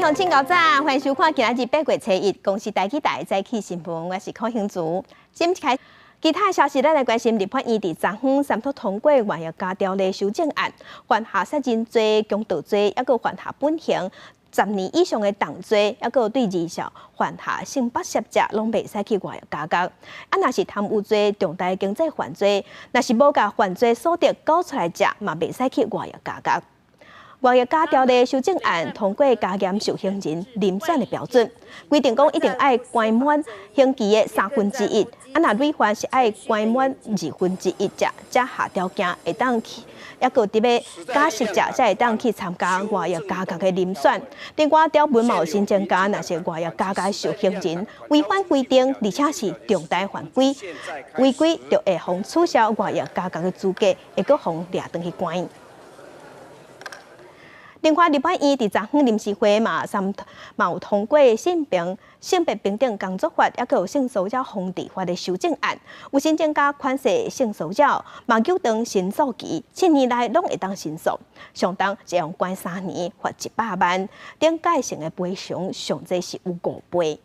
鄉親𠢕早，歡迎收看今仔日8月初1公視台語台早起新聞，我是柯興竹。今開其他消息，咱來關心立法院佇昨昏三讀通過外役加條例修正案，犯下殺人罪、強盜罪，抑閣犯下本刑10年以上的重罪，抑閣對兒少犯下性剝削者，攏袂使去外役加監。啊，若是貪污罪、重大經濟犯罪，若是無共犯罪所得繳出來者，嘛袂使去外役加監。外役加條例修正案通過加嚴受刑人遴選的標準，規定講一定愛關滿刑期的三分之一，啊若累犯是愛關滿二分之一者，才合條件會當去，抑閣佇欲假釋者才會當去參加外役加監的遴選。另外條文嘛有新增加，若是外役加監受刑人違反規定，而且是重大犯規，違規就會予取消外役加監的資格，會閣予掠轉去關。另外，立法院佇昨昏臨時會嘛，三嘛有通過性別平等工作法，抑閣有性騷擾防治法的修正案，有新增加寬恕性騷擾，嘛糾長申訴期，7年內攏會當申訴，上重會予關3年，罰100萬，頂界性的賠償上濟是有5倍。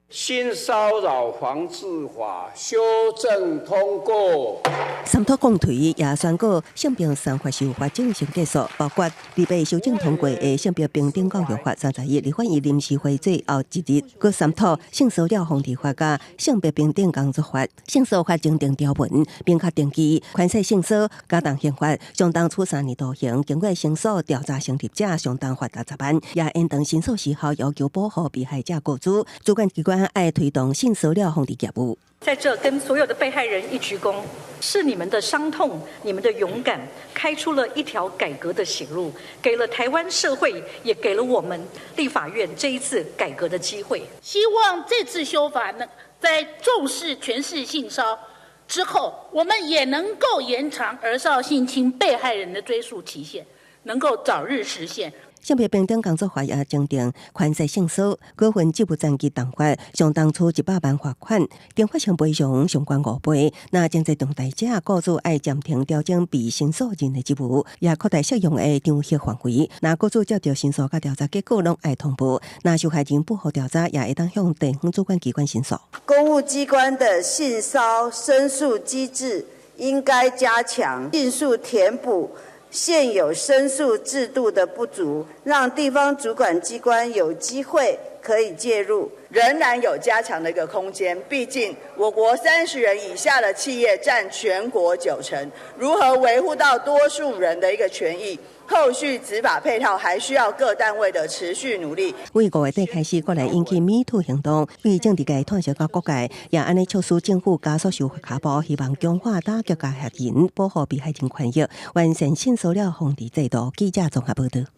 性騷擾防治法修正通過。三讀公推也宣告性平三法修法正式結束，包括禮拜修正通過的性別平等教育法，31立法院臨時會最後一日，閣三讀性騷擾防治法佮性別平等工作法，性騷法增訂條文，明確定義寬恕性騷加重刑罰，相當處3年徒刑，經過申訴調查成立者，相當罰60萬，也延長申訴時效，要求保護被害者個資，主管機關愛推動性騷擾防治業務。在這跟所有的被害人一鞠躬，是你們的傷痛，你們的勇敢，開出了一條改革的血路，給了台灣社會，也給了我們立法院這一次改革的機會。希望這次修法呢，在重視權勢性騷之後，我們也能夠延長兒少性侵被害人的追訴期限，能夠早日實現。性別平等工作法也增訂寬恕性騷，過分職務層級重罰，相當處100萬罰款，懲罰性賠償上懸5倍。若情節重大者，雇主愛暫停調整被申訴人的職務，也擴大適用的彈劾範圍。若雇主接著申訴佮調查結果，攏愛通報。若受害人不服調查，也會當向地方主管機關申訴。公務機關的性騷申訴機制應該加強，盡速填補現有申訴制度的不足，讓地方主管機關有機會可以介入，仍然有加強的一個空間。畢竟我國30人以下的企業佔全國9成，如何維護到多數人的一個權益？後續執法配套還需要各單位的持續努力。為5月底開始，閣來引起 Me Too 行動，對政治界嘆息到各界，也按呢促使政府加速修法腳步，希望強化打擊加害人，保護被害人權益，完善性騷擾防治制度。記者綜合報導。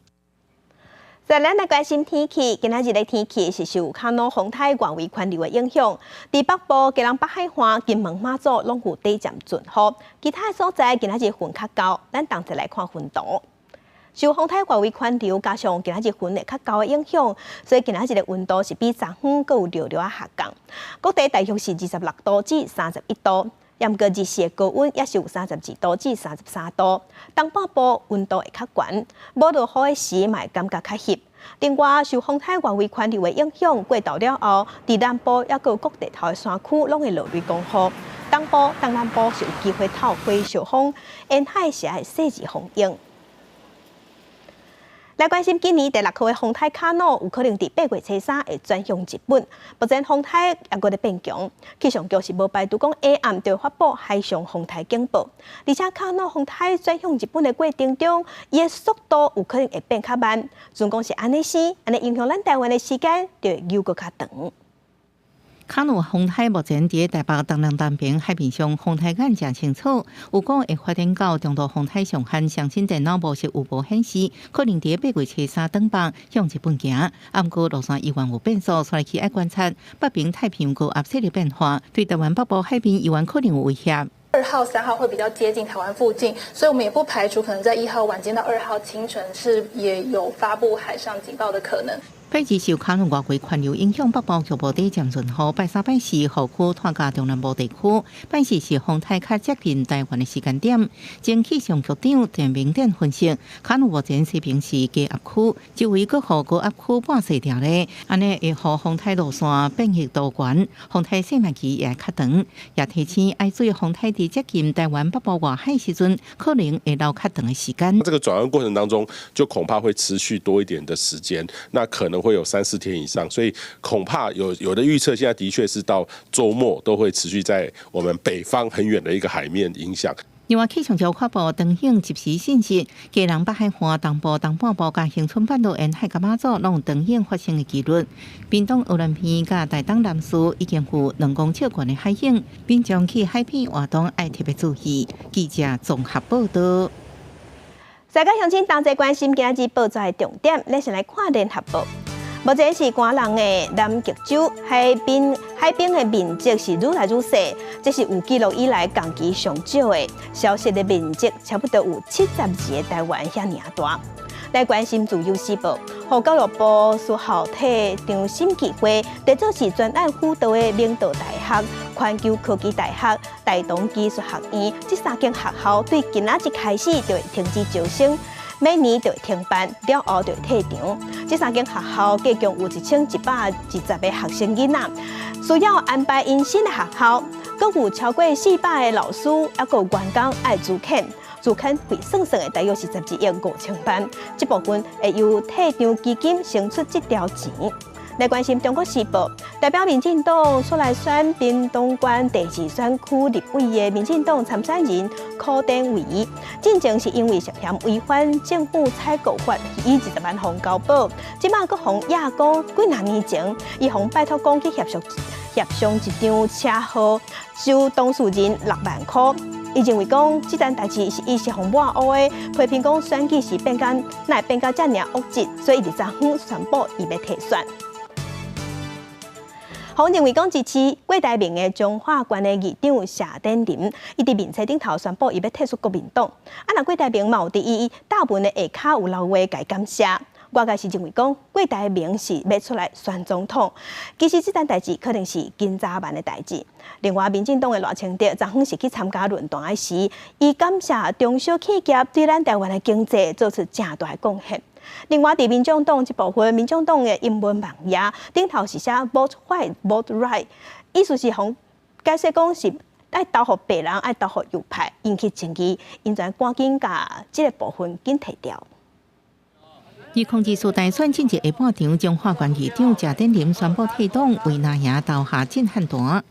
再咱來關心天氣，今仔日的天氣是受卡努風颱外圍環流的影響，佇北部、基隆北海岸、金門、馬祖攏有短暫陣雨，其他所在今仔日雲較厚。咱同齊來看雲圖。受風颱外圍環流加上今仔日雲會較厚的影響，所以今仔日的溫度是比昨昏閣有略略仔下降。各地大約是26度至31度。毋過日時的高溫也是有32度至33度，東半部溫度會較懸，無落雨的時嘛會感覺較翕。另外，受風颱外圍環流的影響，過晝了後，佇南部抑閣各地頭的山區攏會落雷公雨。東部、東南部是有機會透火小風，沿海是愛細緻防用。來關心今年第六號的風颱卡努有可能佇8月初3會轉向日本。目前風颱猶閣咧變強，氣象局是無排除講下暗就會發布海上風颱警報。而且卡努風颱轉向日本的過程中，伊的速度有可能會變較慢。盡管是按呢生，按呢影響咱台灣的時間就會猶閣較長。卡努風颱目前佇台北東南南邊海面上，風颱眼誠清楚，有講會發展到中度風颱上限，上新電腦模式有無顯示，可能佇8月初3轉北向日本行。毋過路線猶原有變數，所以去愛觀察北邊太平洋高壓勢力變化，對台灣北部海邊猶原可能有威脅。2號、3號會比較接近台灣附近，所以我們也不排除可能在1號晚間到2號清晨是也有發布海上警報的可能。拜二受卡努外圍環流影響，北部局部短暫陣雨。拜三、拜四雨區拖到中南部地區。拜四是風颱較接近台灣的時間點。前氣象局長陳明典分析，卡努目前西邊是低壓區，周圍閣予高壓區半勢調咧，按呢會予風颱路線變異多元，風颱生命期也較長。也提醒愛注意風颱佇接近台灣北部外海時陣，可能會留較長的時間。這個轉彎過程當中，就恐怕會持續多一點的時間，那可能會有三四天以上，所以恐怕有的預測，現在的確是到週末都會持續在我們北方很遠的一個海面影響。另外，氣象局發布長影即時信息，基隆北海岸東部、東半部佮恆春半島沿海佮馬祖攏有長影發生的幾率。屏東宜蘭縣佮台東南勢已經有2公尺懸的海湧，民眾去海邊活動愛特別注意。記者綜合報道。世界鄉親同齊關心今日報紙的重點，咱先來看聯合報。目前是寒冷的南極洲海冰海冰的面積是愈來愈細，這是有記錄以來同期上少的，消失的面積差不多有72個台灣遐爾大。來關心自由時報，予教育部事後退場審議會，這做是專案輔導的明道大學、環球科技大學、大同技術學院這三間學校，對今仔日開始就會停止招生，明年就會停辦，了後就會退場。這三間學校計共有1120個學生囡仔，需要安排𪜶新的學校，閣有超過400個老師，抑閣有員工愛資遣。資遣費算算的大約是12億5000萬，這部分會由退場基金先出這條錢。來關心《中國時報》，代表民進黨出來選屏東縣第二選區立委的民進黨參選人柯典維，進前是因為涉嫌違反政府採購法，以20萬予交保，這馬閣予亞講幾若年前，伊予拜託講去協商協商一場車禍，收當事人6萬塊。伊認為講這件代誌是伊是予抹烏的，批評講選舉是變甲哪會變甲遮爾惡質，所以伊佇昨昏宣布伊欲退選。予認為講支持郭台銘的彰化縣的議長謝典林，伊佇面冊頂頭宣布伊欲退出國民黨。啊，若郭台銘嘛有佇伊答文的下跤有留話共感謝。外界是認為講郭台銘是欲出來選總統，其實這件代誌可能是今早晚的代誌。另外，民進黨的賴清德昨昏是去參加論壇的時，伊感謝中小企業對咱台灣的經濟做出誠大的貢獻。另外，佇民眾黨這部分，民眾黨的英文網頁頂頭是寫 “vote white, vote right”，意思是予解釋講是愛投予白人，愛投予右派，引起爭議，𪜶就趕緊共這个部分緊提掉。2024大選進入下半場，彰化縣議長謝典林宣布退黨，為藍營投下震撼彈。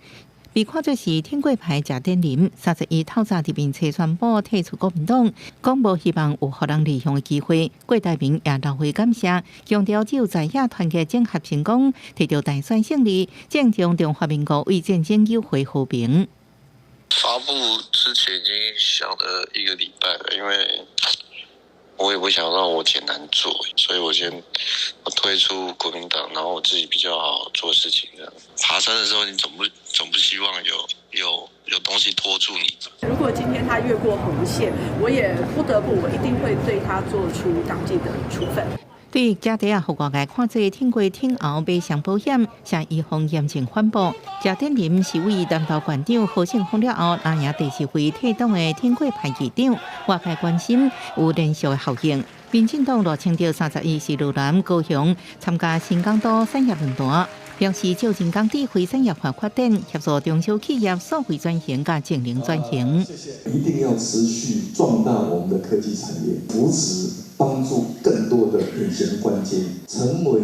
被看做是挺郭派謝典林，31透早佇面冊宣布退出國民黨，講無希望有予人利用的機會。郭台銘也留話感謝，強調只有在野團結整合成功，摕著大選勝利，正將中華民國為戰爭救回和平。發布之前已經想了一個禮拜了，因為我也不想讓我姐難做，所以我先我退出國民黨，然後我自己比較好做事情。這樣爬山的時候，你總不希望有東西拖住你。如果今天他越過紅線，我也不得不，我一定會對他做出黨紀的處分。對家底啊，予外界看做挺郭挺侯買上保險，向伊方嚴正反駁。謝典林是為南投縣長何勝峰了後，藍營第四位退黨的挺郭派議長，外界關心有連續的效應。民進黨賴清德31是落南高雄參加新港都產業論壇，表示借人工智慧產業化發展，協助中小企業數位轉型佮智能轉型。謝謝。一定要持續壯大我們的科技產業，扶持幫助更多的隱形冠軍，成為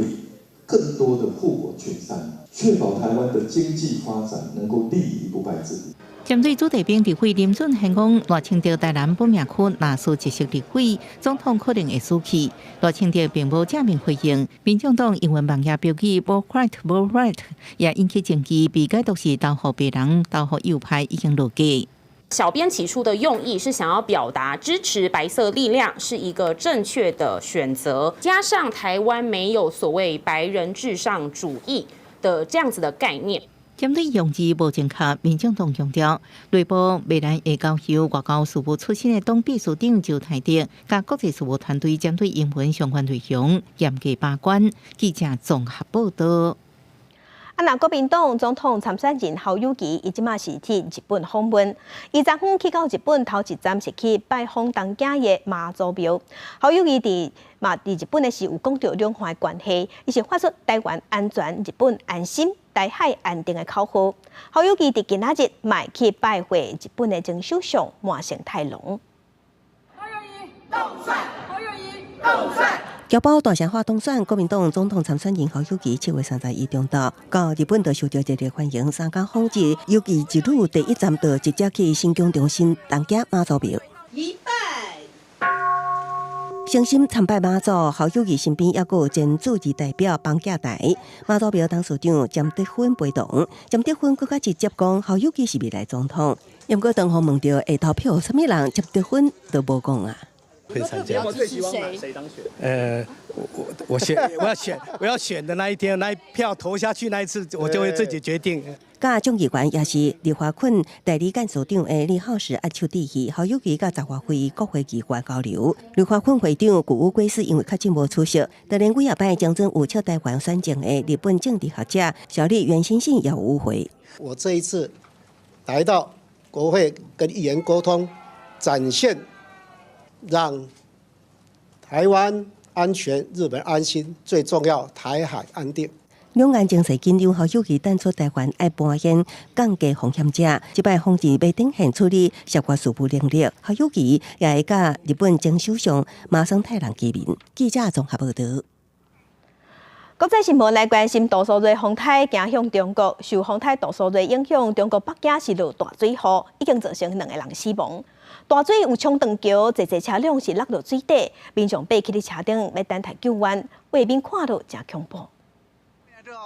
更多的護國群山，確保台灣的經濟發展能夠立於不敗之地。針對子弟兵立委林俊憲講，賴清德台南本命區若輸一席立委，總統可能會輸去。賴清德並無正面回應。民進黨英文網頁標記 “Vote White, Vote Right”，也引起爭議，被解讀是投予白人、投予右派已經落格。小編起初的用意是想要表達支持白色力量是一個正確的選擇，加上台灣沒有所謂白人至上主義的這樣子的概念。針對用字無正確，民進黨強調，內部未來會交由外交事務出身的黨秘書長周泰德，佮國際事務團隊針對英文相關內容嚴格把關。記者綜合報道。啊，若國民黨總統參選人侯友宜，伊這馬是去日本訪問。伊昨昏去到日本頭一站是去拜訪東京的媽祖廟。侯友宜佇嘛佇日本的時有講著兩岸關係，伊是發出台灣安全、日本安心、台海安定的口號。侯友宜佇今仔日嘛去拜會日本的前首相麻生太郎。侯友宜當選，侯友宜當選。僑胞大聲喊當選，國民黨總統參選人侯友宜7月31中晝到日本就受到熱烈歡迎。三工訪日，友宜之旅第一站就直接去信仰中心東京媽祖廟。一拜，誠心參拜媽祖，侯友宜身邊猶閣有前駐日代表彭家台。媽祖廟董事長詹德芬陪同，詹德芬閣較直接講侯友宜是未來總統。毋過當予問著會投票予啥物人，詹德芬都無講啊。會參加。最希望誰當選？我選我要選我要選的那一天，那一票投下去那一次，我就會自己決定。佮眾議員也是立華郡代理幹事長的李浩石握手致意，侯友宜佮十外位國會議員交流。立華郡會長谷屋圭司因為確診無出席，當然幾仔擺將陣有撤台灣選情的日本政治學者小笠原欣幸也有與會。我這一次來到國會跟議員溝通，展現讓台灣安全、日本安心，最重要台海安定。兩岸情勢緊張，侯友宜淡出台灣愛扮演降低風險者。這擺訪日欲展現處理涉外事務能力，侯友宜也會佮日本前首相麻生太郎見面。記者綜合報道。國際新聞來關心，杜蘇芮風颱行向中國，受風颱杜蘇芮影響，中國北京是落大水雨，已經造成兩個人死亡。大水有沖斷橋，濟濟車輛是落入水底，民眾爬起佇車頂欲等待救援，畫面看著誠恐怖。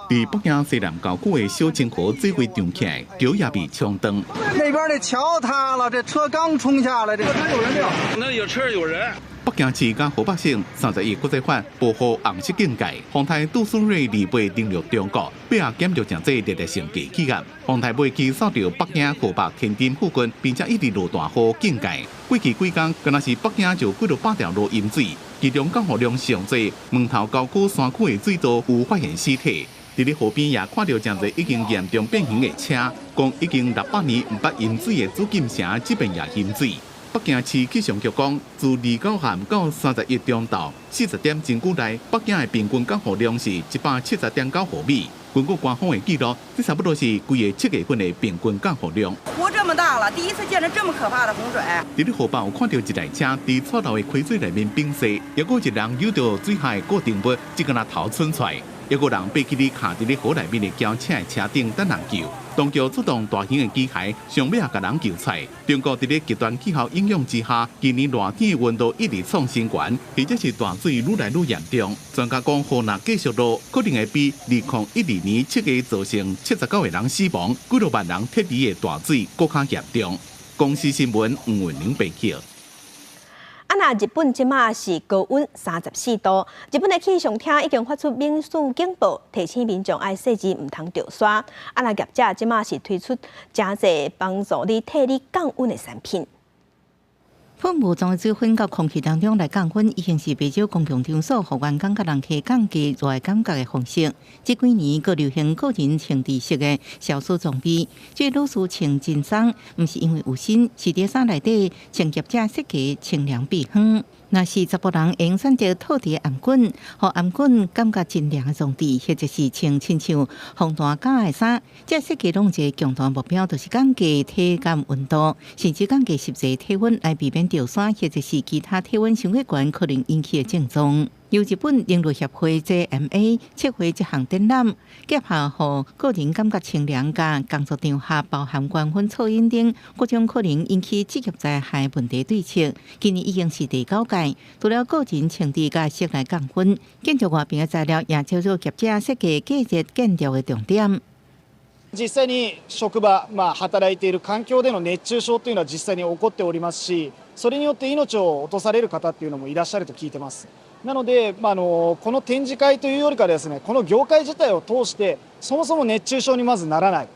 佇北京西南郊區的小清河水位漲起來，橋也被沖斷。那邊的橋塌了，這車剛衝下來，這車有人沒有？那有車有人。北京市佮河北省31國際發暴雨紅色警戒，風颱杜蘇芮28登陸中國，八仔減弱成做熱帶性低氣壓。風颱尾期掃著北京、河北、天津附近，並且一直落大雨警戒。過去幾工，敢若是北京就幾落百條路淹水，其中降雨量上濟，門頭溝區山區的水道有發現屍體。佇咧河邊也看著誠濟已經嚴重變形的車，講已經600年毋捌淹水的紫禁城，這擺也淹水。北京市氣象局講，自29號到31中晝40點鐘久內，北京的平均降雨量是170.9毫米。根據官方的記錄，這差不多是規个7月份的平均降雨量。活這麼大了，第一次見著這麼可怕的洪水。佇咧河北有看著一台車佇錯漏的溪水內面崩逝，抑閣有一人扭著水下的固定物，只敢若頭伸出來。一個人爬起佇卡佇咧河內面的轎車的車頂等人救，當局出動大型的機械，想欲共人救出來。中國佇咧極端氣候影響之下，今年熱天的溫度一直創新高，而且是大水愈來愈嚴重。專家講，雨若繼續落，可能會比2012年7月造成79個人死亡、幾若萬人撤離的大水閣較嚴重。公視新聞黃文玲報道。啊，若日本這馬是高溫34度，日本的氣象廳已經發出免暑警報，提醒民眾愛細緻毋通著沙。啊，若業者這馬是推出誠濟幫助你替你降溫的產品。噴霧裝的水分到空氣當中來降溫，已經是袂少公共場所予員工佮人客降低熱的感覺的方式。這幾年閣流行個人穿戴式的消暑裝備，這個老師穿真鬆，毋是因為有身，是佇衫內底穿業者設計清涼秘方。若是查埔人會用選擇套佇頷頸，予頷頸感覺真涼的裝置，或者是穿親像防彈甲的衫，這設計攏有一个共同目標，就是降低體感溫度，甚至降低實際體溫，來避免著沙或者是其他體溫傷過懸可能引起的症狀。由日本冷熱協會 JMA 策劃這項展覽，結合予個人感覺清涼佮工作場合包含關溫噪音等各種可能引起職業災害問題對策。今年已經是第九屆，除了個人穿戴佮室內降溫，建築外邊的材料也朝著業者設計隔熱建築的重點。実際に職場、まあ、働いている環境での熱中症というのは実際に起こっておりますし、それによって命を落とされる方っていうのもいらっしゃると聞いてます。なので、まあ、この展示会というよりかですね、この業界自体を通して、そもそも熱中症にまずならない。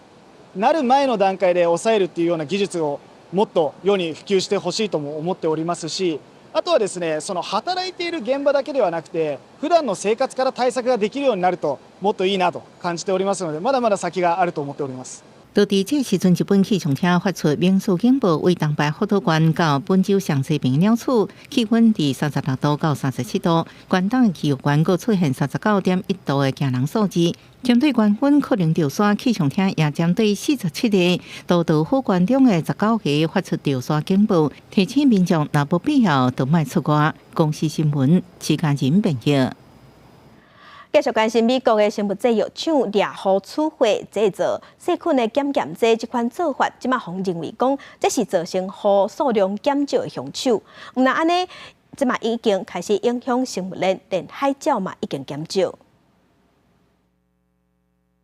なる前の段階で抑えるっていうような技術をもっと世に普及してほしいとも思っておりますし、あとはですね、その働いている現場だけではなくて、普段の生活から対策ができるようになるともっといいなと感じておりますので、まだまだ先があると思っております。就佇這時陣，日本氣象廳發出免數警報，為東北福島縣到本州上濟邊鳥取，氣溫佇36度到37度，關東崎玉縣閣出現39.1度的驚人數字。針對高溫可能著沙，氣象廳也針對47個都道府縣中的19個發出著沙警報，提醒民眾若無必要，就莫出外。公視新聞，徐家仁編譯。繼續關心美國的生物製藥廠掠予處血製造細菌的檢驗劑這款做法，這馬予認為講這是造成予數量減少的兇手。毋但按呢，這馬已經開始影響生物鏈，連海鳥嘛已經減少。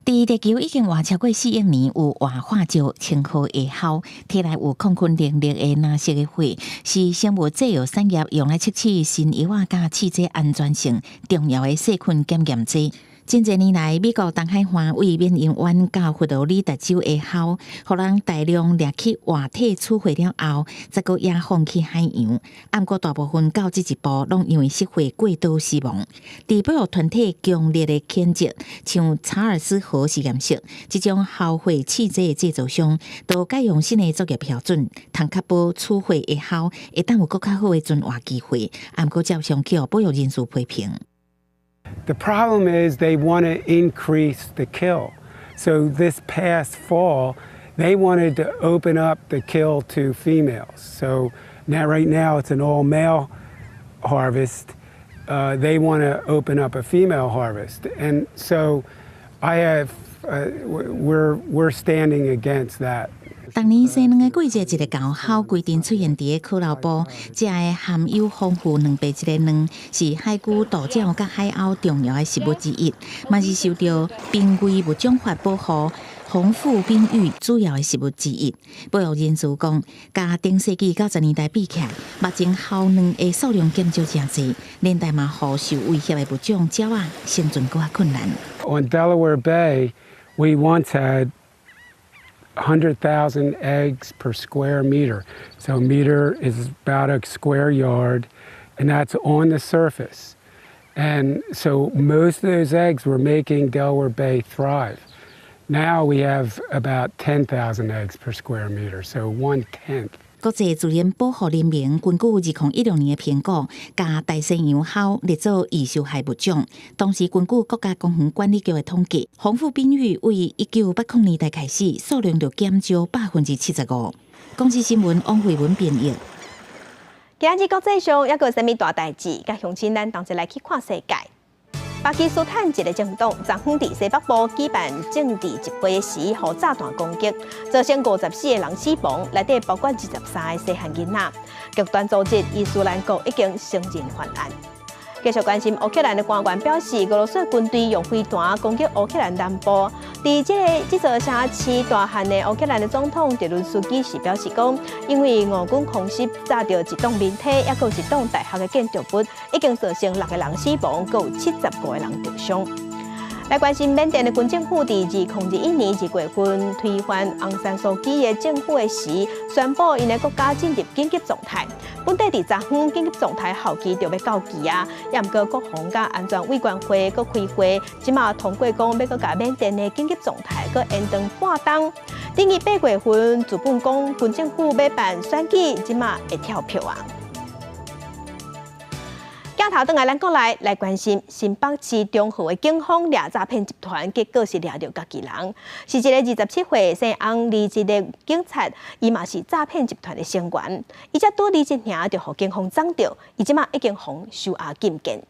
佇地球已經活超過4億年，有活化石稱號的鱟，體內有抗菌能力的藍色的血，是生物製藥產業用來測試新藥仔佮試劑安全性重要的細菌檢驗劑。真濟年來，美國東海岸位緬因灣到佛羅里達州的鱟，予人大量掠去活體處血了後，再閣野放去海洋。毋過大部分到這一步，攏因為失血過多死亡。佇保育團體強烈的譴責，像查爾斯河實驗室這種鱟血試劑的製造商，都改用新的作業標準，通確保處血的鱟會當有閣較好的存活機會。毋過照常予保育人士批評。 The problem is they want to increase the kill. So this past fall, they wanted to open up the kill to females. So now, right now, it's an all male harvest. They want to open up a female harvest. And so we're standing against that. 逐年生卵的季節，一个猴鱟規陣出現佇個可樂埔，這个含有豐富蛋白質的卵，是海龜、渡鳥佮海鷗重要的食物之一，嘛是受著瀕危物種法保護紅腹濱鷸主要的食物之一。保育人士講，佮頂世紀90年代比起來，目前鱟卵的數量減少誠濟，連帶嘛予受威脅的物種鳥仔生存閣較困難。 On Delaware Bay, we once had 100,000 eggs per square meter. So a meter is about a square yard, and that's on the surface. And so most of those eggs were making Delaware Bay thrive. Now we have about 10,000 eggs per square meter, so one tenth. 國際自然保護聯盟根據2016年的評估，共大西洋鱟列做易受害物種。同時，根據國家公園管理局的統計，紅腹濱鷸為1980年代開始，數量就減少75%。公視新聞王慧文編譯。今日國際上猶閣有啥物大代誌？佮鄉親咱同齊來去看世界。巴基斯坦一个政黨昨昏佇西北部舉辦政治集會時，予炸彈攻擊，造成54個人死亡，內底包括23個細漢囡仔。極端組織伊斯蘭國已經承認犯案。繼續關心烏克蘭的官員表示，俄羅斯軍隊用飛彈攻擊烏克蘭南部。佇這座城市大漢的烏克蘭的總統澤倫斯基是表示講，因為俄軍空襲炸著一棟民宅，抑閣一棟大學的建築物，已經造成六個人死亡，閣有75個人受傷。來關心緬甸的軍政府佇2021年2月份推翻昂山素姬的政府的時，宣布𪜶的國家進入緊急狀態。本底佇昨昏緊急狀態效期就欲到期啊，也毋過國防佮安全委員會閣開會，這馬通過講欲閣共緬甸的緊急狀態閣延長半冬。等於8月份，自本講軍政府欲辦選舉，這馬會跳票啊。鏡頭轉來咱國內來關心新北市中和的警方掠詐騙集團，結果是掠著家己人，是一个27歲姓翁離職的警察，伊嘛是詐騙集團的成員，伊才拄離職爾就予警方摠著，伊這馬已經予收押禁見。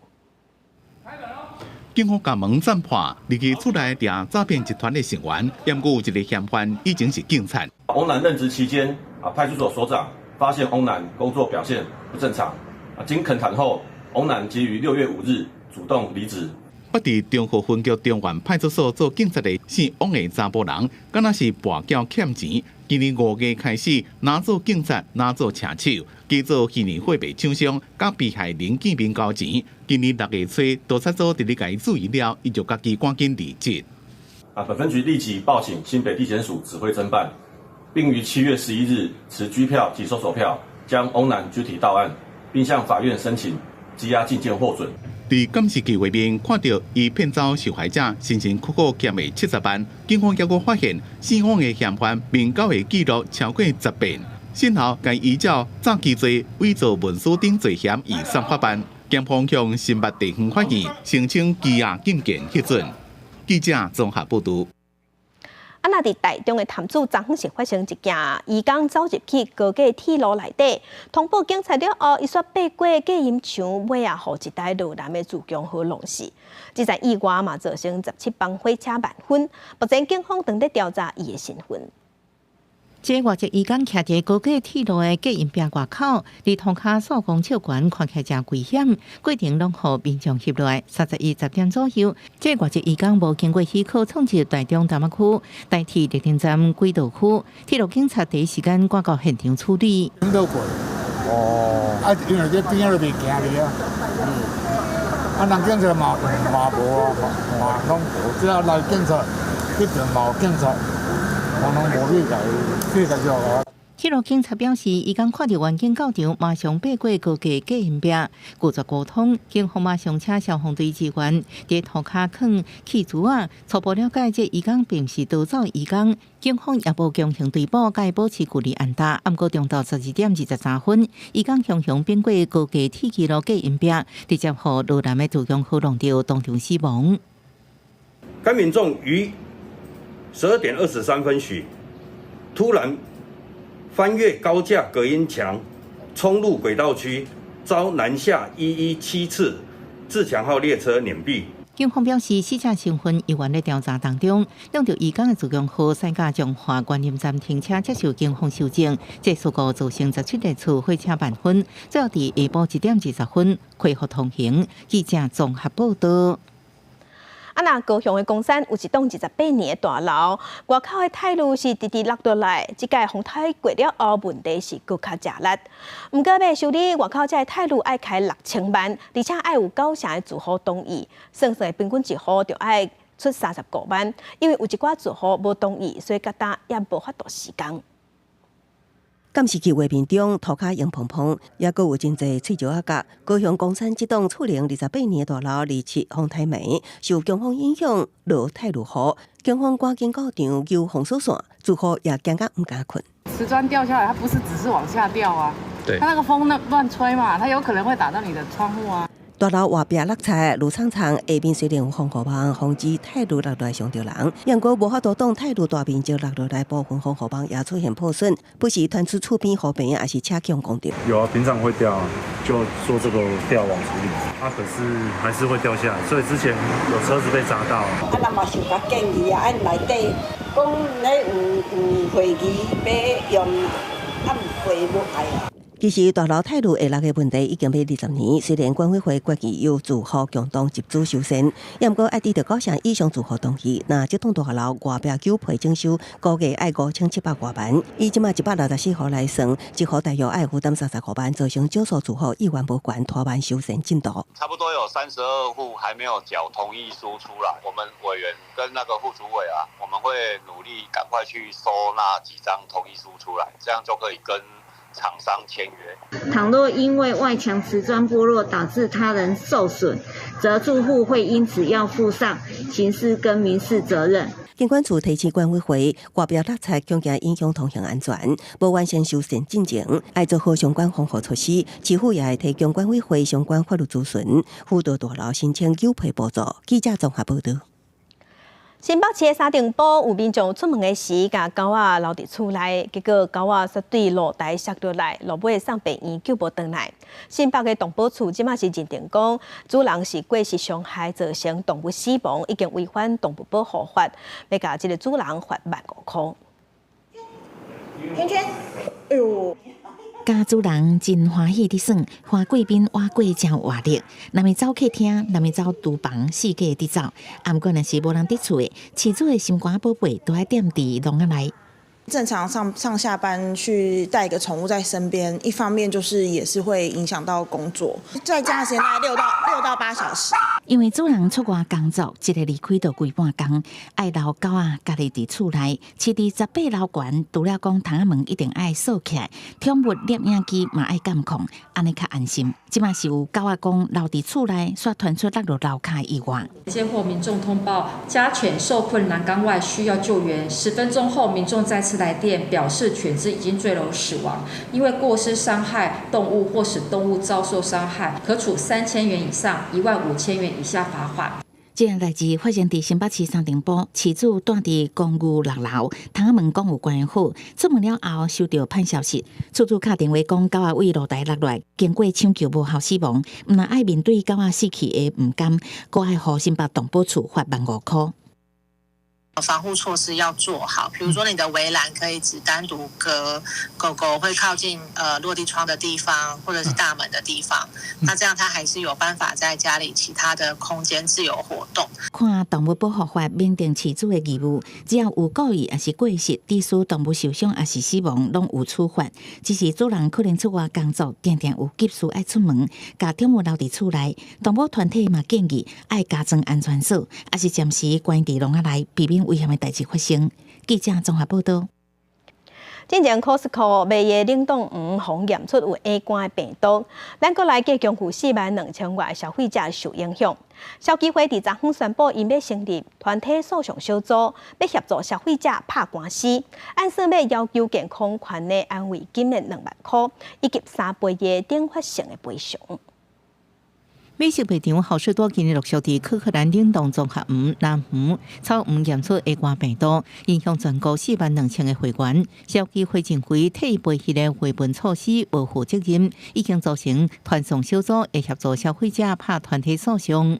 警方共門斬破，入去厝內掠詐騙集團的成員，毋過有一个嫌犯已經是警察。翁男任職期間，啊，派出所所長發現翁男工作表現不正常，啊，經懇談後，翁男即於6月5日主動離職。北佇中和分局中原派出所做警察的姓翁的查埔人，敢若是跋筊欠錢。今年5月開始，若做警察，若做車手，假做虛擬貨幣廠商，佮被害人見面交錢。今年6月初，督察組佇咧共伊注意了，伊就家己趕緊離職。啊，本分局立即報請新北地檢署指揮偵辦，並於7月11日持拘票及搜索票將翁男拘提到案，並向法院申請羈押禁見獲准。佇監視器畫面看著伊騙走受害者辛辛苦苦儉的70萬，警方猶閣發現姓翁的嫌犯面交的記錄超過10遍，先後共依照詐欺罪、偽造文書等罪嫌移送法辦。檢方向新北地方法院申請羈押禁見核准。記者綜合報導。啊，若佇台中的潭子，昨昏是發生一件移工走入去高架鐵路內底，通報警察了後，伊煞爬過隔音牆，尾仔予一台羅南的自強號弄死。這場意外嘛，造成17枋火車慢分。目前警方正佇調查伊的身份。這外籍移工徛佇高架鐵路的隔音壁外口，佇塗跤數公尺懸，看起來誠危險。過程攏予民眾翕落來。31 10點左右，這外籍移工無經過許可闖入台中大麥區台鐵綠林站軌道區，鐵路警察第一時間趕到現場處理。哦，啊，因為這邊仔都袂行去啊。啊，人警察嘛嘛無啊，嘛攏無，只要來警察，這邊嘛有警察。鐵路警察表示，移工看著員警到場，馬上爬過高架隔音壁，拒絕溝通。警方馬上請消防隊支援，佇塗跤囥氣柱仔，初步了解，這移工並毋是逃走移工。警方也無強行追捕，共伊保持距離按打。毋過，中晝12點23分，移工雄雄爬過高架鐵軌路隔音壁，直接予羅南的自強號撞著，當場死亡。該民眾於12點23分許，突然翻越高架隔音牆，衝入軌道區，遭南下117次自強號列車碾斃。警方表示，死者身份猶原咧調查當中，撞著移工的自強號駛駕彰化觀音站停車接受警方搜證，這事故造成17列次火車慢分，最後佇下晡1點20分恢復通行。記者綜合報導。啊，若高雄的岡山有一棟28年的大樓，外口的泰路是直直落落來，這屆風颱過了後，問題是閣較食力。毋過欲修理外口這个泰路愛開6000萬，而且愛有9成的住戶同意，算算平均一戶就愛出35萬。因為有一寡住戶無同意，所以到今也無法度施工。監視器畫面中，塗跤黃蓬蓬，猶閣有真濟碎石仔角。高雄岡山這棟厝齡28年的大樓，27風颱暝受強風影響，落泰魯雨，警方趕緊到場救封鎖線，住戶也驚甲毋敢睏。瓷磚掉下來，它不是只是往下掉啊，它那個風那亂吹嘛，它有可能會打到你的窗戶啊。大樓外壁落漆，落蒼蒼，下面雖然有防護網，防止泰路落來傷著人，毋過無法度擋泰路大面積落落來，部分防護網也出現破損，不時傳出厝邊河邊，抑是車去予摃著。有啊，平常會掉啊，就做這個吊網處理，啊，可是還是會掉下來，所以之前有車子被砸到。啊，咱嘛受較建議啊，按內底講咧有會議欲用，啊，毋會無愛啊。其實大樓泰路下落的問題已經欲20年，雖然管委會決議由住戶共同集資修繕，毋過愛得著九成以上住戶同意。若這棟大樓外壁搝皮整修，估計愛5700外萬。以這馬164戶來算，一戶大約愛負擔35萬，造成少數住戶意願無懸，拖慢修繕進度。差不多有32戶還沒有繳同意書出來，我們委員跟那個副主委啊，我們會努力趕快去收那幾張同意書出來，這樣就可以跟廠商簽約。倘若因為外牆瓷磚剝落導致他人受損，則住戶會因此要負上刑事跟民事責任。警管處提醒管委會，外壁落漆恐驚影響通行安全，無完成修繕進程，愛做好相關防護措施。市府也會提供管委會相關法律諮詢，輔導大樓申請糾賠補助。記者綜合報導。新北市的三重埔有民眾出門的時，共狗仔留佇厝內，結果狗仔煞對露台摔落來，落尾送病院救無轉來。新北的動保處這馬是認定講，主人是過失傷害造成動物死亡，已經違反動物保護法，欲共這个主人罰1萬5塊。圈圈，哎喲！共主人真歡喜佇耍，花過邊倚過誠有活力。若欲走客廳，若欲走廚房，四界佇走。啊，毋過若是無人佇厝的，飼主的心肝寶貝都愛踮佇籠仔內。正常上上下班去帶一個寵物在身邊，一方面就是也是會影響到工作，在家的時間大概6到8小時。因為主人出外工作，一个離開就規半工，愛留狗仔家己佇厝內，飼佇18樓懸，除了講窗仔門一定愛鎖起來，寵物攝影機嘛愛監控，按呢較安心。這馬是有狗仔講留佇厝內，煞傳出落落樓跤意外。接獲民眾通報，家犬受困欄杆外需要救援。10分鐘後，民眾再次來電表示犬隻已經墜樓死亡，因為過失傷害動物或使動物遭受傷害，可處3000元以上1萬5000元以下罰款。這件代誌發生佇新北市三重埔，飼主蹛佇公寓6樓，窗仔門講有關好，出門了後收著歹消息，厝主敲電話講狗仔對露台落來，經過搶救無效死亡，毋但愛面對狗仔死去的毋甘，閣愛予新北動保處罰15,000塊。防護措施要做好，比如說你的圍欄可以只單獨隔狗狗會靠近落地窗的地方，或者是大門的地方，那這樣它還是有辦法在家裡其他的空間自由活動。看動物保護法明定飼主的義務，只要有故意抑是過失，致使動物受傷抑是死亡，攏有處罰。只是主人可能出外工作，定定有急事愛出門，共寵物留佇厝內。動保團體嘛建議愛加裝安全鎖，抑是暫時關佇籠仔內，避免危險的代誌發生。記者綜合報導。進前 Costco 賣的冷凍魚，予驗出有 A 肝的病毒，咱國內計共有4萬2千外消費者受影響。消基會佇昨昏宣布，𪜶欲成立團體訴訟小組，欲協助消費者拍官司，按算欲要求健康權的安慰金的2萬箍，以及3倍的懲罰性的賠償。美食賣場好市多今日陸續佇柯克蘭冷凍綜合魚、藍魚、草魚驗出 A 肝病毒，影響全國4萬2千个會員。消基會認為退賠彼个維穩措施無負責任，已經組成團訟小組，會協助消費者拍團體訴訟。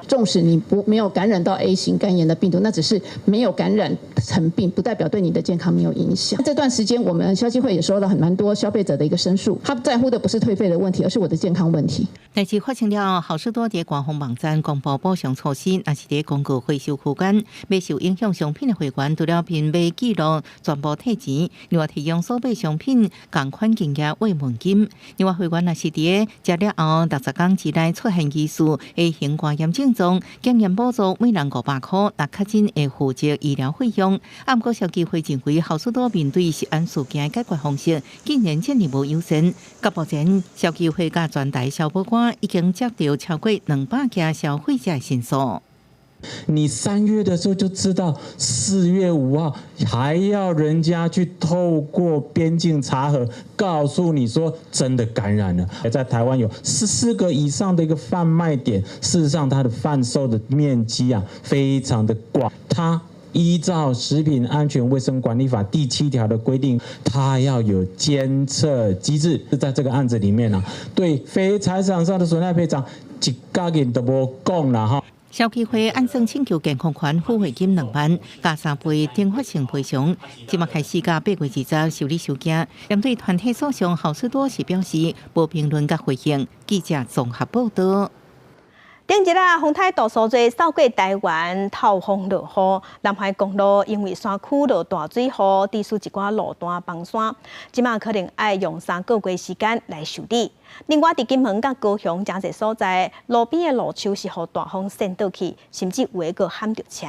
縱使你不沒有感染到 A 型肝炎的病毒，那只是沒有感染成病，不代表對你的健康沒有影響。這段時間，我們消基會也收到很蠻多消費者的一個申訴，他在乎的不是退費的問題，而是我的健康問題。代誌發生了，好市多佇官方網站公布補償措施，若是佇公告回收區間買受影響商品的會員，除了憑買記錄全部退錢，另外提供所買商品仝款金額慰問金。另外會員若是佇食了後60天之內出現疑似 A 型肝炎症狀，檢驗補助每人500塊，若確診會負責醫療費用。啊，毋過消基會認為好市多面對食安事件的解決方式，竟然這爾無友善。到目前，消基會佮全台消保官已經接到超過200件消費者申訴。你3月的時候就知道，4月5號還要人家去透過邊境查核，告訴你說真的感染了。在台灣有14個以上的一個販賣點，事實上它的販售的面積啊非常的廣。它依照食品安全衛生管理法第7條的規定，它要有監測機制。在這個案子裡面呢，對非財產上的損害賠償，一角銀都無講啦哈。消基會按算請求健康權撫慰金2萬，加3倍懲罰性賠償。這馬開始到8月20受理收件。針對團體訴訟，好市多是表示無評論佮回應。記者綜合報導。頂日啊，風颱杜蘇芮掃過台灣，透風落雨，南橫公路因為山區落大水雨，致使一寡路段崩山，這馬可能愛用3個月時間來修理。另外，佇金門佮高雄誠濟所在，路邊的路樹是予大風扇倒去，甚至有的閣撼著車。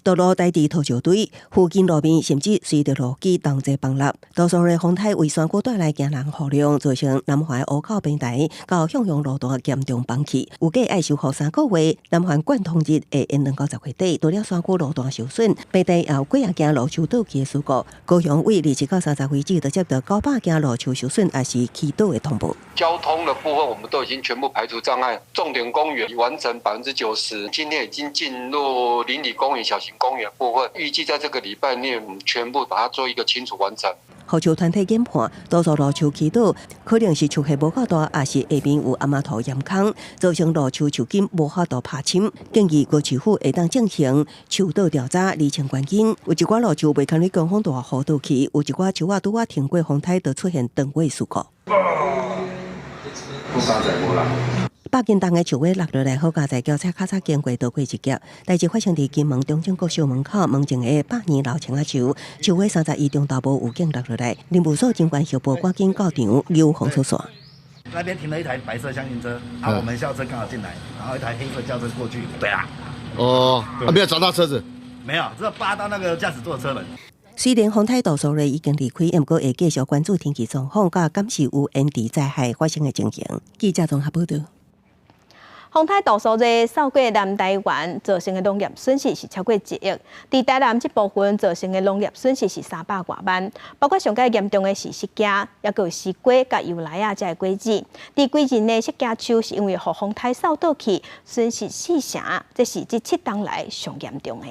道路台佇土石堆，附近路面甚至隨著路基同齊崩落。杜蘇芮風颱為山區帶來驚人雨量，造成南橫湖口平台到向陽路段嚴重崩去。預計愛修復3個月，南橫貫通日會延長到10月底。除了山區路段受損，平地也有幾仔件路樹倒去的事故。高雄為27到30為止，就接到900件路樹受損抑是傾倒的通報。交通的部分，我們都已經全部排除障礙。重點公園已完成90%，今天已經進入鄰里公園、小型公園部分，預計在這個禮拜內，全部把它做一個清除完成。護樹團體研判，多數路樹傾倒，可能是樹葉無夠大，抑是下面有鮑土岩空，造成路樹樹根無法度爬深。建議高市府會當進行樹倒調查，釐清原因。有一寡路樹袂堪於強風大雨倒去，有一寡樹仔拄仔停過風颱，就出現斷尾事故。百斤重的樹尾落落來，好佳哉轎車較早經過躲過一劫。代誌發生佇金門中正國小門口門前的百年老青仔樹，樹尾31中晝無預警落落來，林務所警官協報趕緊到場，扭封鎖線。那邊停了一台白色廂型車，啊，我們校車剛好進來，然後一台黑色轎車過去，對啊。哦，啊，沒有砸到車子？沒有，只有扒到那個駕駛座的車門。雖然風颱杜蘇芮已經離開，毋過會繼續關注天氣狀況，佮監視有延遲災害發生的情形。記者綜合報導。風颱杜蘇芮掃過南台灣，造成的農業損失是超過1億。佇台南這部分造成的農業損失是300外萬，包括上蓋嚴重的是釋迦，抑閣有西瓜佮油梨仔這个果子。佇歸仁的釋迦樹是因為予風颱掃倒去，損失四成，這是這7冬來上嚴重的。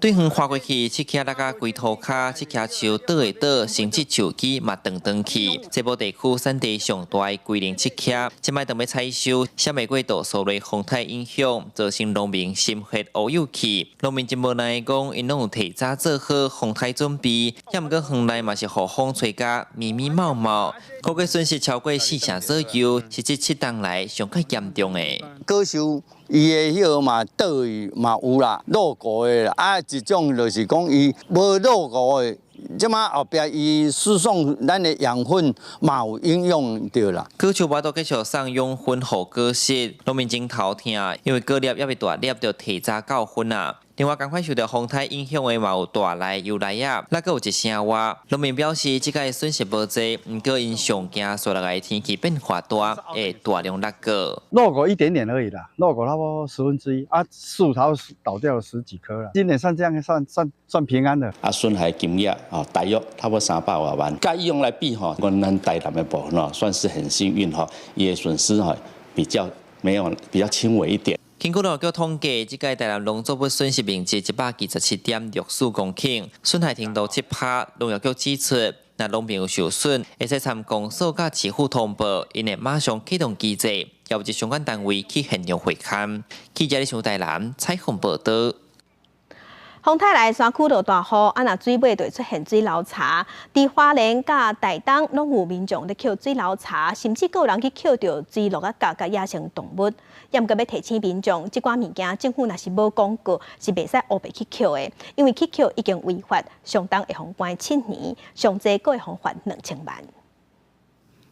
對遠看過去，釋迦落甲規塗跤，釋迦樹倒會倒，甚至樹枝嘛斷斷去。這部地區產地上大的龜苓釋迦，這擺當欲採收，閃袂過杜蘇芮風颱影響，造成農民心血烏有去。農民真無奈講，𪜶攏有提早做好風颱準備，抑毋過園內嘛是予風吹甲密密茂茂，估計損失超過四成左右，是這7冬來上較嚴重的。果樹伊的彼个嘛倒去嘛有啦，落果的啦，啊一種就是講伊無落果的，這馬後壁伊輸送咱的養分嘛有影響著啦。果樹無法度繼續送養分予果實，農民真頭疼，因為果粒猶未大粒，就提早到分啊。另外，仝款受著風颱影響的嘛有大梨、油梨仔，那閣有一聲外。農民表示，這擺損失無濟，毋過𪜶上驚紲落來天氣變化大，會大量落果。落果一點點而已啦，落果差不多1/10，啊，樹頭倒掉了十幾棵啦。今年算這樣，算算算平安的。啊，損害金額哦，大約差不多300外萬。佮以往來比吼，阮台南的部分哦，算是很幸運吼，伊的損失吼比較沒有比較輕微一點。根據農業局統計，這屆台南農作物損失面積127.64公頃，損害程度7%。農業局指出，若農民有受損，會使參公所佮市府通報，𪜶會馬上啟動機制，邀集相關單位去現場會勘。記者李翔台南採訪報導。風颱來山區落大雨，啊若水尾就會出現水流柴。佇花蓮佮台東，攏有民眾咧抾水流柴，甚至閣有人去抾著水鹿仔佮佮野生動物。抑毋過欲提醒民眾，這寡物件政府若是無公告，是袂使烏白去抾的，因為去抾已經違法，上重會予關7年，上濟閣會予罰2000萬。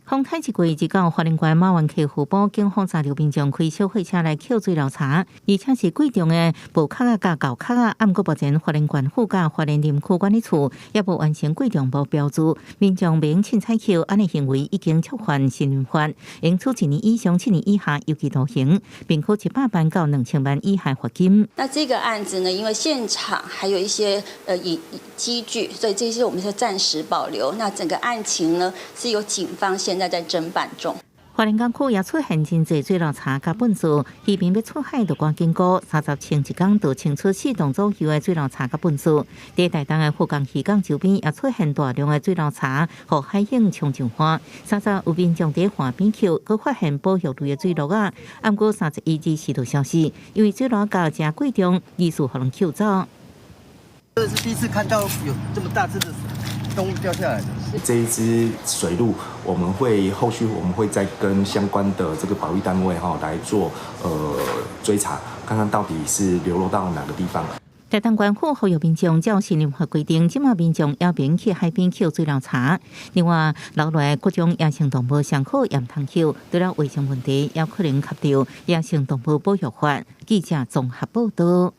風颱一過，就到花蓮縣馬灣溪湖埔，警方查著民眾開小貨車來抾水流柴，而且是貴重的薄殼仔佮厚殼仔。毋過目前花蓮縣府佮花蓮林區管理處也無完成貴重物標註，民眾袂用凊彩抾，按呢行為已經觸犯森林法，應處1年以上7年以下有期徒刑，並處100萬到2000萬以下罰金。那這個案子呢，因為現場還有一些機具，所以這些我們就暫時保留。那整個案情呢，是由警方現在在偵辦中。花蓮港區也出現真濟水流柴佮糞埽，漁民欲出海就趕緊顧，30前一工就清出四棟左右的水流柴佮糞埽。佇台東的富岡漁港周邊也出現大量的水流柴，予海湧沖上岸。三十有民眾佇岸邊抾，閣發現保育類的水鹿仔。毋過31日時就消失，因為水鹿仔誠貴重，疑似予人抾走。這是第一次看到有這麼大隻的動物掉下來的。這一隻水鹿，我們會後續我們會再跟相關的這個保育單位哈來做追查，看看到底是流落到哪個地方。台東縣府呼籲民眾照森林法規定，這馬民眾也免去海邊抾水流柴。另外，留落來各種野生動物上好也毋通抾，除了衛生問題，也可能觸著野生動物保育法。記者綜合報導。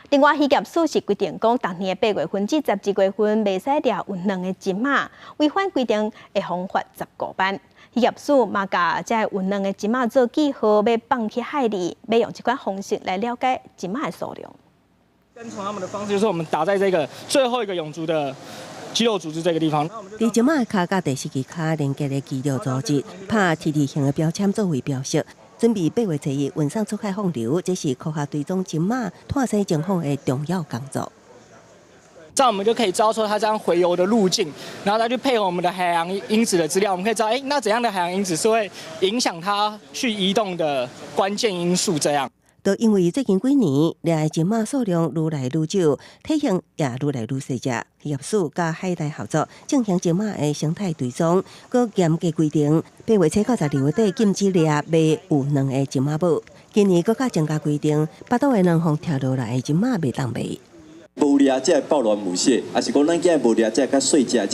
另外，漁業署是規定講，逐年的8月份至12月份，袂使掠有卵的鯽仔，違反規定會予罰15萬。漁業署嘛，共這个有卵的鯽仔做記號，欲放去海裡，欲用這款方式來了解鯽仔的數量。跟從他們的方式，就是我們打在這個最後一個湧足的肌肉組織這個地方。佇鯽仔的跤佮第四支跤連結的肌肉組織，拍 T 字形的標籤作為標識。準備8月初一運送出海放流，這是科學追蹤鯽仔脫生情況的重要工作。這樣我們就可以知道說它這樣洄游的路徑，然後再去配合我們的海洋因子的資料，我們可以知道，欸，那怎樣的海洋因子是會影響它去移動的關鍵因素。這樣。就因為最近幾年掠的鯽仔數量愈來愈少，體型也愈來愈細隻。漁業署佮海大合作進行鯽仔的生態追蹤，閣嚴格規定，8月初到12月底禁止掠賣有卵的鯽仔母。今年閣較增加規定，腹肚的卵予拆落來的鯽仔袂當賣。無掠這个抱卵母蟹，抑是講咱今日無掠這个較細隻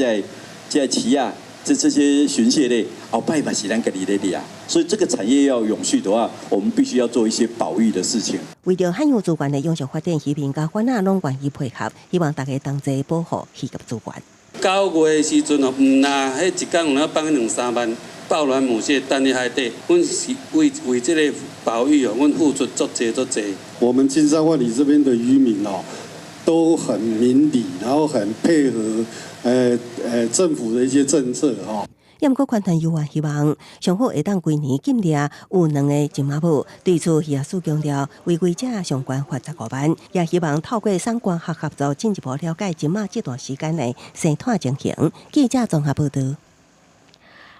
這个魚仔，這些鱘蟹類，後擺嘛是咱家己咧掠，所以這個產業要永續的話，我們必須要做一些保育的事情。為著海洋資源的永續發展，漁民佮販仔攏願意配合，希望大家同齊保護漁業資源。9月的時陣哦，毋若彼一工有影放兩三萬抱卵母蟹擲佇海底，阮是為這个保育哦，阮付出足濟足濟。我們金山萬里這邊的漁民哦，都很明理，然後很配合，政府的一些政策哈。也毋過，寬團有願希望上好會當規年禁獵有卵的金馬母。對此，漁業署強調，違規者上懸罰15萬，也希望透過產官學合作，進一步了解金馬這段時間的生態情形。記者綜合報導。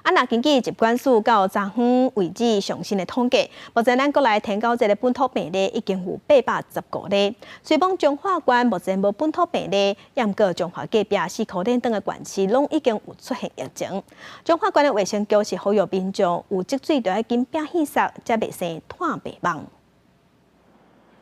啊，若根據疾管署到昨昏為止上新的統計，目前咱國內天狗這个本土病例已經有815例。雖講彰化縣目前無本土病例，也毋過彰化隔壁四箍輪等的縣市攏已經有出現疫情。彰化縣的衛生局是呼籲民眾有積水就愛緊摒棄殺，才袂生炭白蠓。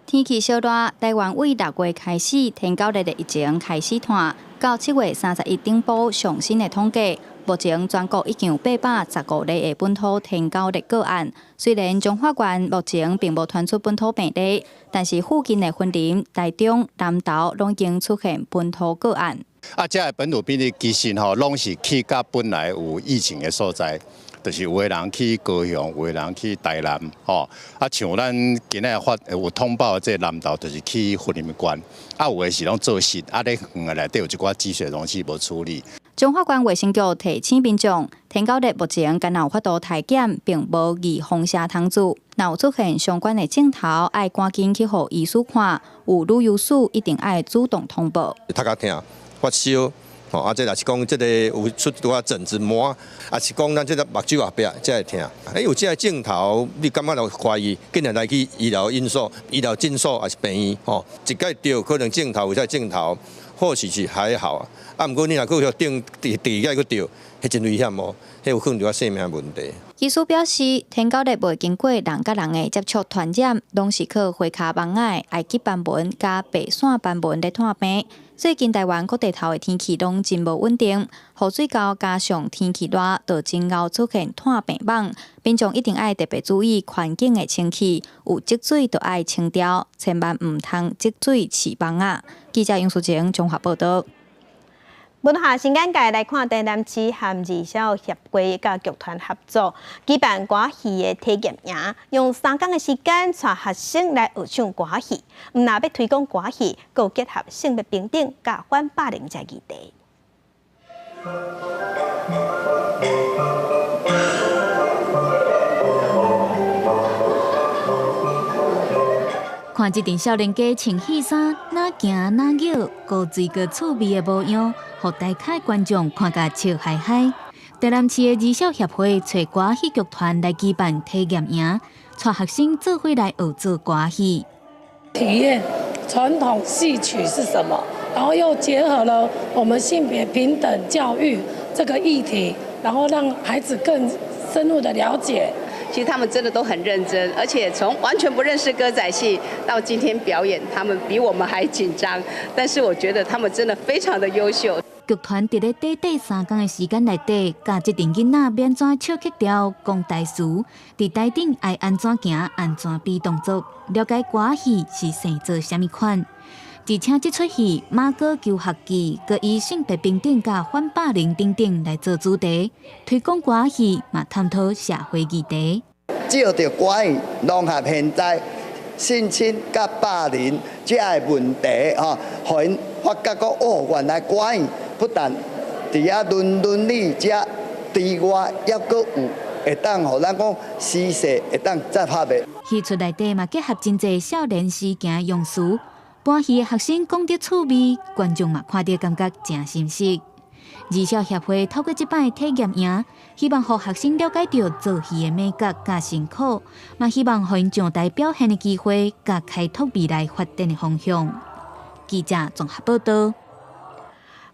天氣燒熱，台灣為6月開始，天狗熱的疫情開始湠。到7月31頂晡上新的統計，目前全國已經有815例的本土天狗熱個案。雖然彰化縣目前並無傳出本土病例，但是附近的雲林、台中、南投攏已經出現本土個案。啊，這个本土病例其實吼，攏是去佮本來有疫情的所在。就是有的人去高雄，有的人去台南，吼。啊，像咱今仔發有通報的這个南投，就是去雲林縣，啊，有的是攏做實，啊，咧園仔內底有一寡積水容器無處理。彰化縣衛生局提醒民眾，天狗熱目前敢若有法度篩檢，並無預防射通做。若有出現相關的症頭，愛趕緊去予醫師看。有旅遊史，一定愛主動通報。頭殼疼、發燒。吼，啊，這若是講這个有出一寡疹子膜，啊是講咱這个目睭後壁才會疼。欸，有這个症頭，你感覺有懷疑，緊來來去醫療院所、醫療診所抑是病院，吼，一擺著可能症頭有這症頭，或許是還好。啊，毋過你若閣有頂第第二擺閣著，彼真危險哦，彼有可能就性命問題。醫師表示，天狗熱袂經過人佮人的接觸傳染，攏是靠花跤蠓仔埃及斑紋佮白線斑紋咧傳病。最近台灣各地頭的天氣攏真無穩定，雨水厚加上天氣熱，就真𠢕出現炭病蠓。民眾一定愛特別注意環境的清氣，有積水就愛清掉，千萬毋通積水飼蠓仔。記者楊淑晴綜合報導。文化新眼界來看，台南市和兒少協會佮劇團合作舉辦歌戲的體驗營，用3工的時間帶學生來學唱歌戲。毋若欲推廣歌戲，閣結合性別平等佮反霸凌這議題。看這陣少年家穿戲衫，哪行哪聶，閣水閣趣味的模樣，予台下觀眾看甲笑嗨嗨。台南市的兒少協會揣歌戲劇團來舉辦體驗營，帶學生做伙來學做歌戲，體驗傳統戲曲是什麼，然後又結合了我們性別平等教育這個議題，然後讓孩子更深入的了解。其實他們真的都很認真，而且從完全不認識歌仔戲到今天表演，他們比我們還緊張。但是我覺得他們真的非常的優秀。劇團佇咧短短3工的時間內底，教這陣囡仔欲按怎唱曲調、講台詞，佇台頂愛按怎行、按怎比動作，了解歌戲是生做啥物款。而且這齣戲《馬哥求學記》閣以性別平等佮反霸凌等等來做主題，推廣歌戲嘛，探討社會議題。藉著歌戲融合現在性侵佮霸凌這个問題，吼，予𪜶發覺講哦，原來歌戲不但佇遐倫理這之外，猶閣有會當予咱講時勢會當結合的。戲出內底嘛，結合真濟少年時行用詞。搬戲的學生講得趣味，觀眾嘛看著感覺誠心適。兒少協會透過這擺體驗營，希望予學生了解著做戲的美感佮辛苦，嘛希望予𪜶上台表現的機會，佮開拓未來發展的方向。記者綜合報導。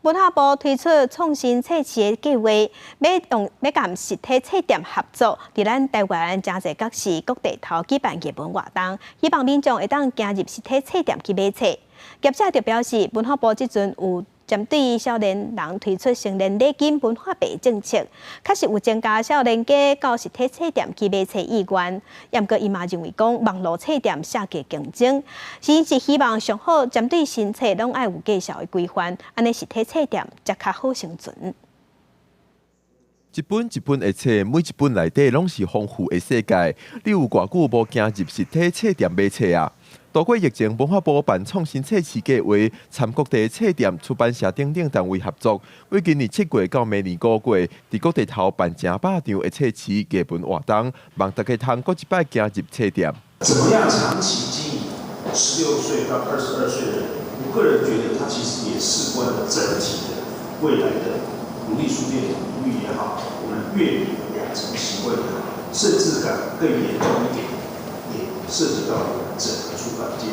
文化部推出創新冊市的計劃，欲用欲佮實體冊店合作，佇咱台灣誠濟各市各地頭舉辦藝文活動，希望民眾會當行入實體冊店去買冊。業者就表示，文化部這陣有針對少年人推出成年禮金文化幣政策，確實有增加少年家到實體冊店去買冊意願。毋過伊嘛認為講網路冊店殺價競爭，是希望上好針對新冊攏愛有價數的規範，按呢實體冊店才較好生存。一本一本的冊，每一本內底攏是豐富的世界。你有偌久無行入實體冊店買冊啊？度過疫情，文化部辦創新冊市計劃，參各地冊店、出版社等等單位合作，為今年7月到明年5月，佇各地頭辦成百場的冊市藝文活動，望大家通閣一擺行入冊店。怎麼樣長期經營16歲到22歲的人？我個人覺得，他其實也事關了整體的未來的獨立書店領域也好，我們閱讀養成習慣也好，甚至講更嚴重一點，也涉及到整個出版界。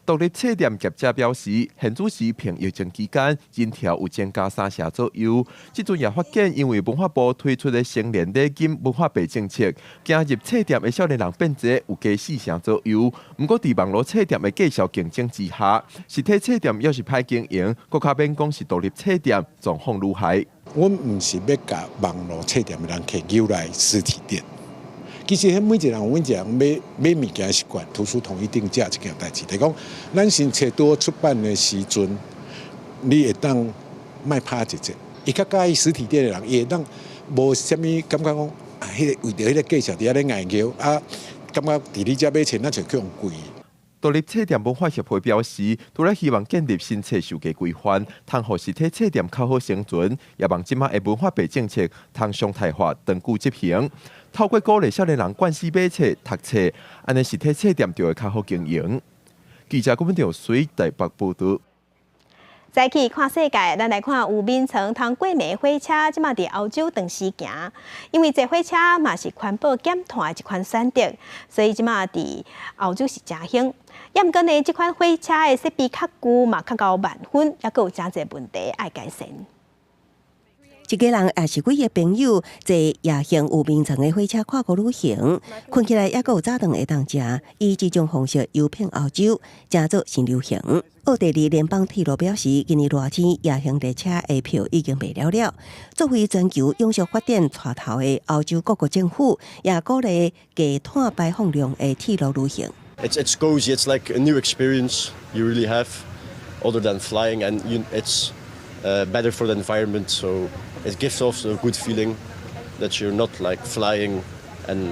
獨立冊店業者表示，現此時憑疫情期間，人潮有增加三成左右。這陣也發現，因為文化部推出的成年禮金文化幣政策，行入冊店的少年人變濟，有加四成左右。毋過，佇網路冊店的價數競爭之下，實體冊店猶是歹經營，閣較免講是獨立冊店狀況如何。阮毋是欲共網路冊店的人客誘來實體店。其實，彼每一個人有每一個人買買物件的習慣，圖書統一定價這件代誌，就是講，咱新冊拄出版的時陣，你會當莫拍一折。伊較佮意實體店的人，伊會當無啥物感覺講，啊，彼個為著彼個價錢佇遐咧𠽌轎，啊，感覺佇你遮買冊，若像去予貴。獨立冊店文化協會表示，除了希望建立新冊售價規範，通予實體冊店較好生存，也望這馬的文化幣政策通常態化，長久執行。透過鼓勵少年人慣勢買冊、讀冊，按呢實體冊店就會較好經營。記者郭文兆水台北報導。再去看世界，咱來看有眠床通過暝火車，這馬佇歐洲長時行。因為坐火車嘛是環保減碳的一款選擇，所以這馬佇歐洲是誠興。也毋過呢，這款火車的設備較舊，嘛較𠢕慢分，猶閣有誠濟問題愛改善。一家人抑是幾个朋友坐夜行有眠床的火車跨國旅行，睏起來猶閣有早頓會當食。以這種方式遊遍歐洲，成做新流行。奧地利聯邦鐵路表示，今年熱天夜行列車的票已經賣了了。作為全球永續發展帶頭的歐洲各國政府，也鼓勵低碳排放量的鐵路旅行。 It's cozy. It's like a new experience you really have, other than flying, and it's better for the environment. So it gives also a good feeling that you're not like flying and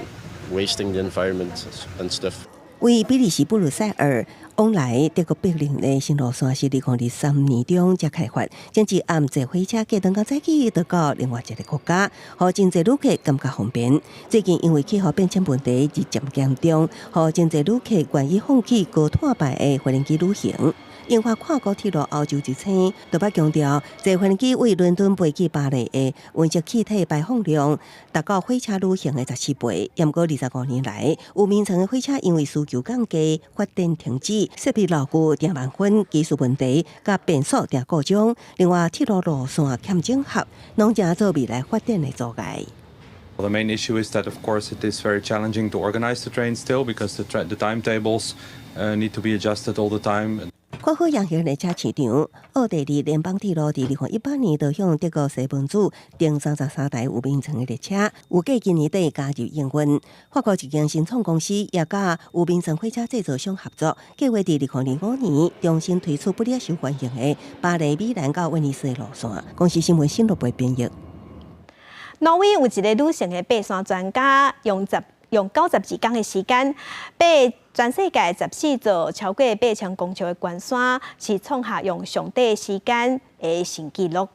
wasting the environment and stuff. 位比利時布魯塞爾往來德國柏林的新路線是2023年中才開發，前一暗坐火車隔兩工早起就到另外一個國家，予真濟旅客感覺方便。最近因為氣候變遷問題日漸嚴重，予真濟旅客願意放棄高碳排的飛機旅行。英法跨國鐵路歐洲之星特別強調，坐飛機為倫敦飛去巴黎的溫室氣體排放量達到火車旅行的14倍。毋過25年來，有眠床的火車因為需求降低、發電停止、設備老舊、定慢分、技術問題、佮變速定故障，另外鐵路路線欠整合，攏成做未來發展的阻礙。 The main issue is that, of course, it is very challenging to organize the train still because the timetables need to be adjusted all the time. 看好夜行列車市場，奧地利聯邦鐵路佇2018年就向德國西門子訂33台有眠床的列車，預計今年底加入營運。法國一間新創公司也佮有眠床火車製造商合作，計劃佇2025年重新推出不了受歡迎的巴黎、米蘭到威尼斯的路線。公視新聞新羅編譯。挪威有一个女性的爬山專家，用92工的時間，爬全世界14座超過8000公尺的懸山，是創下用上短時間的新紀錄。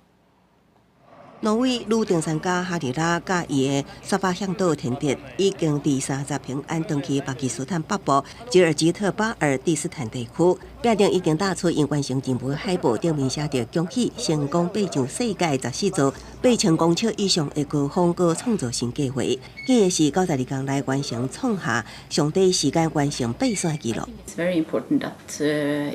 挪威女登山家哈里拉佮伊的沙發向導天迪，已經佇3日平安轉去巴基斯坦北部吉爾吉特巴爾蒂斯坦地區，壁頂已經打出𪜶完成任務海報，頂面寫著恭喜成功爬上世界十四座8000公尺以上的高峰，閣創造新計劃。記的是92工來完成創下上短時間完成爬山紀錄。 It's very important that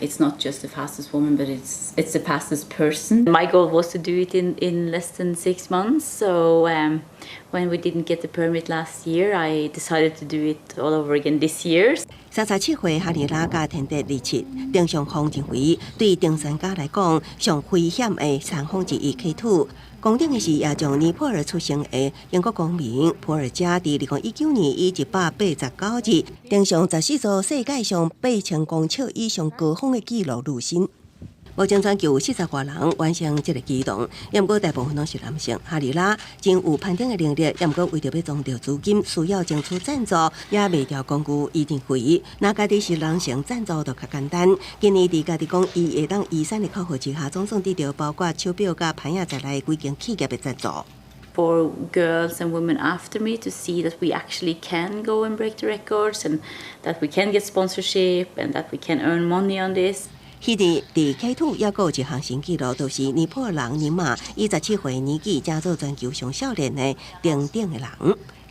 it's not just the fastest woman, but it's the fastest person. My goal was to do it in less than in 6 months. So when we didn't get the permit last year, I decided to do it all over again this year. 37歲哈尼拉佮天德27，登上峰認為對登山家來講，上危險的山峰之一 K 2。攻頂的是也將尼泊爾出生的英國公民普爾加，佇2019年以189日登上14座世界上8000公尺以上高峰的紀錄履新。目前全球40外人完成這个紀錄，毋過大部分攏是男性。哈里拉真有攀登的能力，毋過為著欲籌著資金，需要爭取贊助，也賣掉工具。伊認為，若家己是男性贊助就較簡單。今年佇家己講，伊會當遺產的考核之下，總算得著包括手錶佮攀岩在內幾間企業的贊助。 For girls and women after me to see that we actually can go and break the records and that we can get sponsorship and that we can earn money on this. 彼日佇 K2 猶閣有一項新紀錄，就是尼泊爾人尼瑪以17歲年紀，成做全球上少年的登頂的人。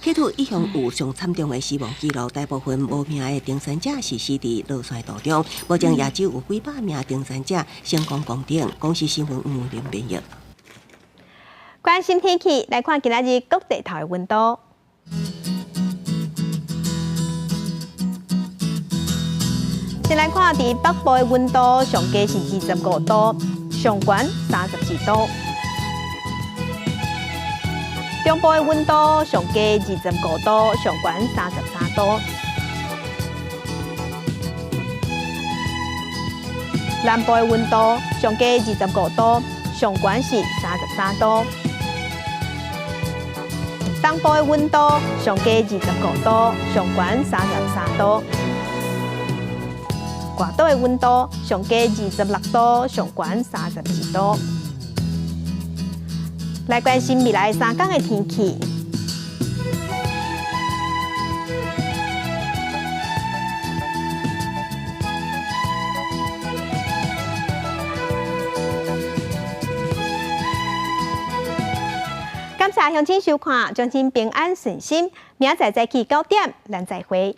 K2 一向有上慘重的死亡紀錄，大部分無名的登山者是死佇落山途中。目前也只有幾百名登山者成功攻頂。公視新聞吳林編譯。關心天氣，來看今仔日各地頭的溫度。先來看佇北部的溫度，上低是25度，上懸32度。中部的溫度上低25度，上懸33度。南部的溫度上低25度，上懸是33度。東部的溫度上低25度，上懸33度。外島的溫度上低26度，上懸32度。來關心未來3天的天氣。感謝鄉親收看，祝恁平安順心。明仔載早起9點，咱再會。